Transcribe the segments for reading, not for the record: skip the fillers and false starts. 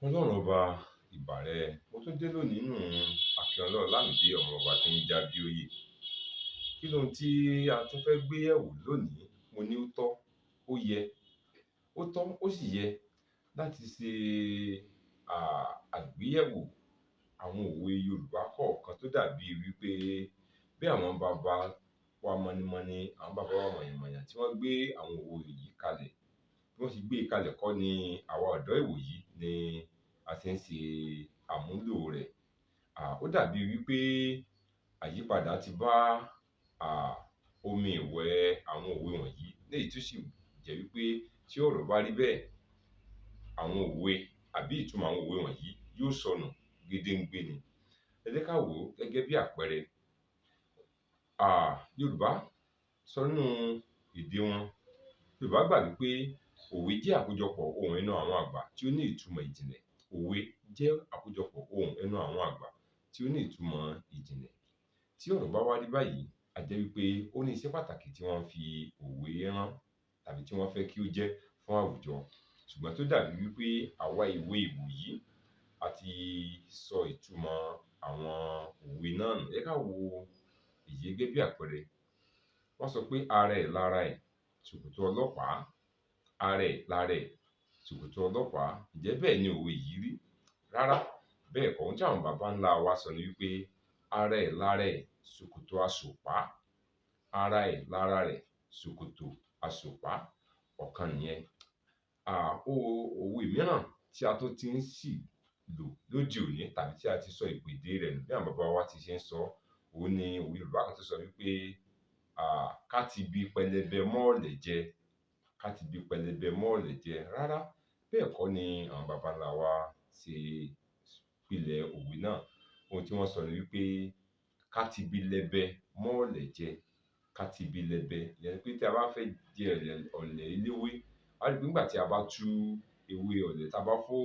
Ọlọ́run ọba, ìbà rẹ. Mo tún dé lónìí nù Akínọlá Ọlámídé, ọmọ ọba tí ń já bí oyè. Kí lohun tí a tún fẹ́ gbé yẹ̀wò lónìí? Mo ní ó tọ́, ó yẹ, ó tọ́, ó sì yẹ láti ṣe àgbéyẹ̀wò àwọn òwe Yorùbá kọ̀ọ̀kan tó dàbí wípé bí àwọn bàbá wa mọ̀nìmọ̀nì, àwọn bàbá wa mọ̀yànmọ̀yàn tí wọ́n gbé àwọn òwe yìí kalẹ̀. Bí wọ́n ṣe gbé e kalẹ̀ kọ́ ni àwa ọ̀dọ́ ìwòyí ni a ti ń ṣe àmúlò rẹ̀. Ó dàbí wípé àyípadà ti bá omi ìwẹ̀ àwọn òwe wọ̀nyí, léyìí tó sì jẹ́ wípé tí ọ̀rọ̀ bá rí bẹ́ẹ̀, àwọn òwe àbí ìtumọ̀ àwọn òwe wọ̀nyí yóò sọnù gédéǹgbé ni. Ẹ jẹ́ ká wò ó gẹ́gẹ́ bí àpẹẹrẹ. Yorùbá sọ nínú èdè wọn, Yorùbá gbà wípé òwe jẹ́ àkójọpọ̀ ohùn ẹnu àwọn àgbà tí ó ní ìtumọ̀ ìjìnlẹ̀. Òwe jẹ́ àkójọpọ̀ ohùn ẹnu àwọn àgbà tí ó ní ìtumọ̀ ìjìnlẹ̀. Tí ọ̀rọ̀ bá wá rí báyìí, a jẹ́ wípé ó ní iṣẹ́ pàtàkì tí wọ́n fi òwe rán tàbí tí wọ́n fẹ́ kí ó jẹ́ fún àwùjọ. Ṣùgbọ́n tó dàbí wípé àwa ìwé ìwòyí a ti sọ ìtumọ̀ àwọn òwe náà nù. Ẹ jẹ́ ká wo èyí gẹ́gẹ́ bí àpẹẹrẹ. Wọ́n sọ pé ara ẹ̀ lára ẹ̀, ṣòkòtò ọlọ́pàá. Ara ẹ̀ lára ẹ̀, ṣòkòtò ọlọ́pàá. Ǹjẹ́ bẹ́ẹ̀ ni òwe yìí rí? Rárá, bẹ́ẹ̀ kọ́. Ohun tí àwọn baba ńlá wa sọ ni wípé ara ẹ̀ lára ẹ̀, ṣòkòtò aṣòpá. Ara ẹ̀ lára rẹ̀, ṣòkòtò aṣòpá. Ọ̀kan nìyẹn. Òwe mìíràn tí a tún ti ń sì lò lóde òní tàbí tí a ti sọ ìpèdè rẹ̀ nù bí àwọn baba wa ti ṣe ń sọ, òun ni òwe Yorùbá kan tó sọ wípé ká ti ibi pẹlẹbẹ mọ́ọ̀lẹ̀ jẹ, ká ti ibi pẹlẹbẹ mọ́ọ̀lẹ̀ jẹ. Rárá, bẹ́ẹ̀ kọ́ ni àwọn baba ńlá wa ṣe pilẹ̀ òwe náà. Ohun tí wọ́n sọ ni wípé ká ti ibi lẹbẹ mọ́ọ̀lẹ̀ jẹ, ká ti ibi lẹbẹ. Ìyẹn ni pé tí a bá fẹ́ jẹ ọ̀lẹ̀ eléwé, a rí pé nígbà tí a bá tú ewé ọ̀lẹ̀, tí a bá fó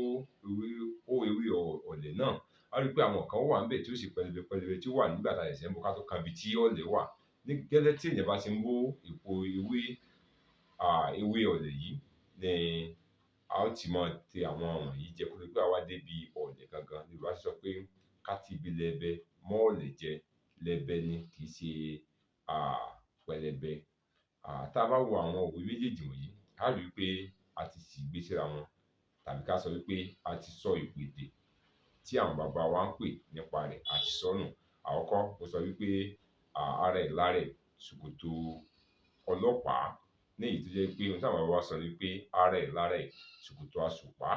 ewé, hó ewé ọ̀lẹ̀ náà, a rí pé àwọn kan wà níbẹ̀ tí ó ṣe pẹlẹbẹ pẹlẹbẹ tí ó wà nígbà tí a ṣẹ̀ṣẹ̀ ń bó ká tó kan ibi tí ọ̀lẹ̀ wà. Ní gẹ́lẹ́ tí èèyàn bá ṣe ń bó èpo ewé, ewé ọ̀lẹ̀ yìí ni a ó ti máa tẹ àwọn wọ̀nyí jẹ kó tó di pé àwa dé ibi ọ̀lẹ̀ gangan. Yorùbá ṣe sọ pé ká ti ibi lẹbẹ mọ́ọ̀lẹ̀ jẹ, lẹbẹ ni, kì í ṣe pẹlẹbẹ. Tá a bá wo àwọn òwe méjèèjì wọ̀nyí, a rí wípé a ti sì gbé síra wọn tàbí ká sọ wípé a ti sọ ìpèdè tí àwọn baba wa ń pè nípa rẹ̀, a ti sọ nù. Àkọ́kọ́, mo sọ wípé ara ẹ̀ lára ẹ̀, ṣòkòtò ọlọ́pàá. Ní èyí tó jẹ́ wípé ohun tí àwọn baba wa sọ ni wípé ara ẹ̀ lára ẹ̀, ṣòkòtò aṣòpá.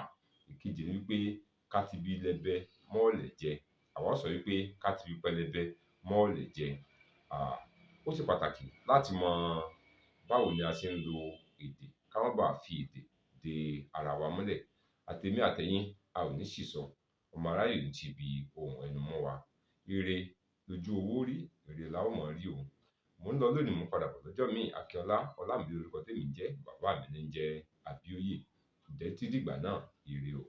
Ìkejì ni wípé ká ti ibi lẹbẹ mọ́ọ̀lẹ̀ jẹ. Àwa ó sọ wípé ká ti ibi pẹlẹbẹ mọ́ọ̀lẹ̀ jẹ. Ó ṣe pàtàkì láti mọ báwo ni a ṣe ń lo èdè, ká má bàá fi èdè de ara wa mọ́lẹ̀. Àtèmi àtẹ̀yin, a ò ní ṣìsọ. Ọmọ aráyé ò ní ti ibi ohùn ẹnu mú wa. Ire lójú owó rí, ire la ó mọ̀ rí o. Mò ń lọ lónìí, mò ń padà bọ̀ lọ́jọ́ míì. Akínọlá Ọlámídé lórúkọ tèmi ń jẹ́, bàbá mi ní ń jẹ́ Abíóyè. Ǹjẹ́ títí dìgbà náà, ire o.